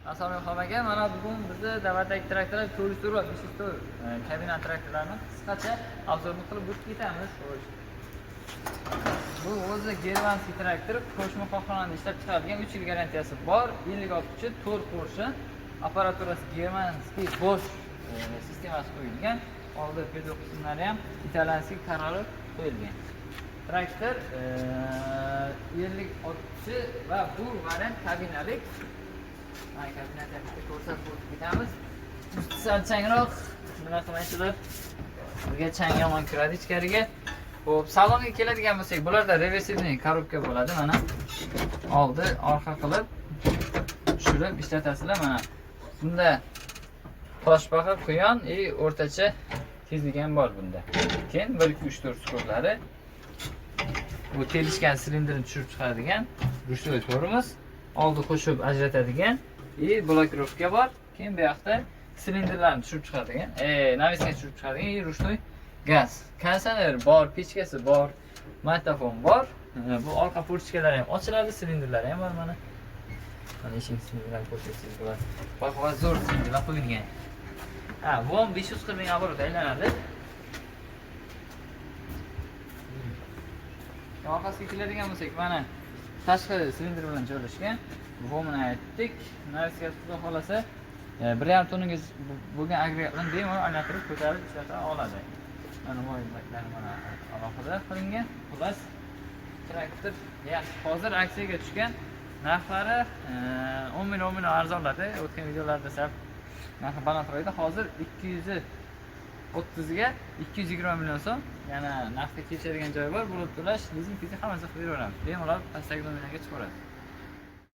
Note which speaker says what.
Speaker 1: Assalomu alaykum aka. Mana bugun bizni Davatdagi traktorlar 404 va 504 kabina traktorlarini qisqacha обзор ni qilib o'tib ketamiz. Xo'sh. Bu o'zi германский traktor, qo'shma korxonada ishlab chiqarilgan, 3 yil garantiyasi bor, 50 kuchi, 4 поршень, apparaturasi германский Bosch sistemasi qo'yilgan. Oldi передок qismlari ham итальянский Carraro qo'yilgan. Traktor 50 kuchi va bu variant kabinalik. Mana, kabinani ham bitta ko'rsatib o'tib ketamiz. Usti sal changroq, nima qilmaysizlar? Bizga chang yomon kiradi ichkariga. Xo'p, salonga keladigan bo'lsak, bularda реверсивный коробка bo'ladi, mana. Oldi, orqa qilib tushirib ishlatasizlar, mana. Bunda toshbaqa, quyon и o'rtacha tezligi ham bor bunda. Keyin 1 2 3 4 скор lari. Bu telishgan silindrni tushirib chiqaradigan ручной tormoz, oldi qo'shib ajratadigan и блокировка bor. Keyin bu yoqda silindrlarni tushirib chiqaradigan, навеска tushirib chiqaradigan и ручной gaz. Konditsioner bor, pechkasi bor, magnitofon bor. Bu orqa форточка lari ham ochiladi, silindrlari ham bor mana. Mana, eshik silindrlarni ko'rsatsangiz bo'ladi. Boshqa zo'r silindrlar qo'yilgan. Ha, bu ham 540 ming оборот aylanadi. Orqasiga keladigan bo'lsak, mana, tashqi silindr bilan joylashgan. Vomini aytdik. Навеска si, xudo xohlasa, 1,5 tonnaga bo'lgan agregatlarni bemalol aylantirib, ko'tarib ishlata oladi. Mana, moy baklari mana alohida qilingan. Xullas, traktor yaxshi. Hozir aksiyaga tushgan, narxlari 10 million, 10 million arzonladi. O'tgan videolarda sal narxi balandroq edi. Hozir 230 ga 220 million so'm. Yana narxga kelishadigan joyi bor. Bo'lib to'lash, lizing, fizik, hammasini qilib beraveramiz. Bemalol pastdagi nomerlarga chiqaverasiz.